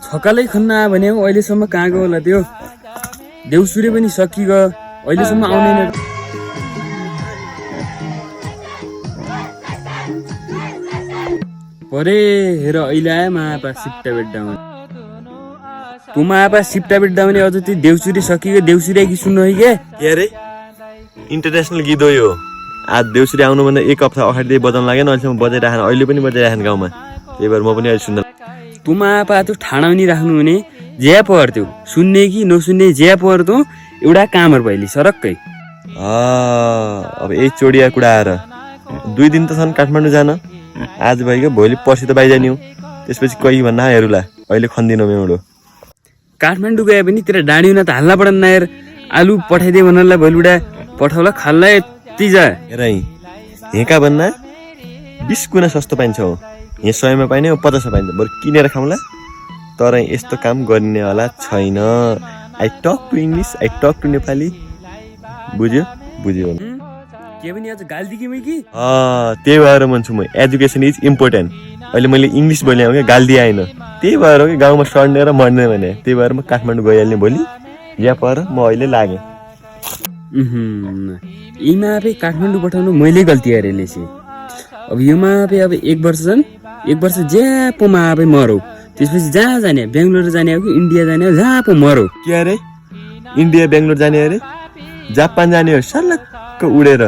छकालै खन्न आयो भने अहिलेसम्म कहाँ गयो होला त्यो देउसुरे पनि सकिगयो अहिलेसम्म आउँदैन परे हेर अहिले आयो मापा सिप्टा बेड्डाउने तँ मापा सिप्टा बेड्डाउने अझ त्यो देउसुरे सकिगयो देउसुरे गीत सुन्नु है के अरे इन्टरनेसनल गीत हो यो आज देउसुरे आउनुभन्दा एक हप्ता अगाडिदेखि बजाउन लाग्यो नि अहिलेसम्म बजाइराखेन अहिले पनि बजाइराखेन गाउँमा त्यही भएर म पनि अहिले सुन्न तँ मापा त्यो ठाडा पनि राख्नु हुने ज्या पर्थ्यो सुन्ने कि नसुन्ने ज्या पर्थ्यो एउटा कामहरू भइली सरक्कै अब यही चोडिया कुरा आएर 2 दिन त छन् काठमाडौँ जान आज भइगयो भोलि पर्सि त बाहिर जाने हो त्यसपछि कोही भन्न हेरुला अहिले खन्दिनँ मेउडो काठमाडौँ गए पनि तेरो डाँडी हुन त हाल्न पर्दैन यार आलु पठाइदिए भन्नलाई भोलिउडा पठाउला खाल्ला यति जा हेर हेका भन्ना 20 गुणा सस्तो पाइन्छ हो यहाँ 100 मा पाइने 50 मा पाइन्छ बरु किनेर खाउँला तर यस्तो काम गर्नेवाला छैन I talk to English I talk to Nepali बुझ्यो के पनि आज गाली दिके मै कि त्यही भएर भन्छु म एजुकेसन इज इम्पोर्टेन्ट अहिले मैले इङ्ग्लिस बोले हो कि गाली आएन त्यही भएर हो कि गाउँमा सड्ने र मर्ने भने त्यही भएर म काठमाडौँ गइहाल्ने भोलि यहाँ पर म अहिले लागेँ यीमा अब काठमाडौँ पठाउनु मैले गल्ती गरेँ छि अब योमा अब 1 वर्ष छन् 1 वर्ष ज्यापोमा अब मरौ त्यसपछि जहाँ जाने बेङ्गलोर जाने हो कि इन्डिया जाने हो जहाँ पो मरौ के अरे इन्डिया बेङ्गलोर जाने अरे जापान जाने हो सल्लक्क उडेर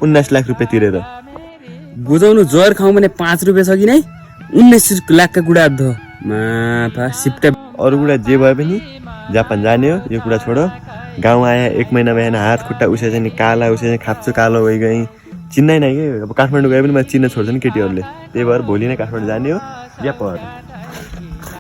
19 लाख रुपियाँ तिरेर बुझाउनु जर खाउँ भने 5 रुपियाँ छ कि नै 19 लाखका कुरा अद्ध माफा सिप्टा अरू कुरा जे भए पनि जापान जाने हो यो कुरा छोड गाउँ आए 1 महिना भएन हात खुट्टा उसेछ नि काला उसेछ खाप्छु कालो भइ गई चिन्दैन के अब काठमाडौँ गए पनि मलाई चिन्न छोड्छ नि केटीहरूले त्यही भएर भोलि नै काठमाडौँ जाने हो या पर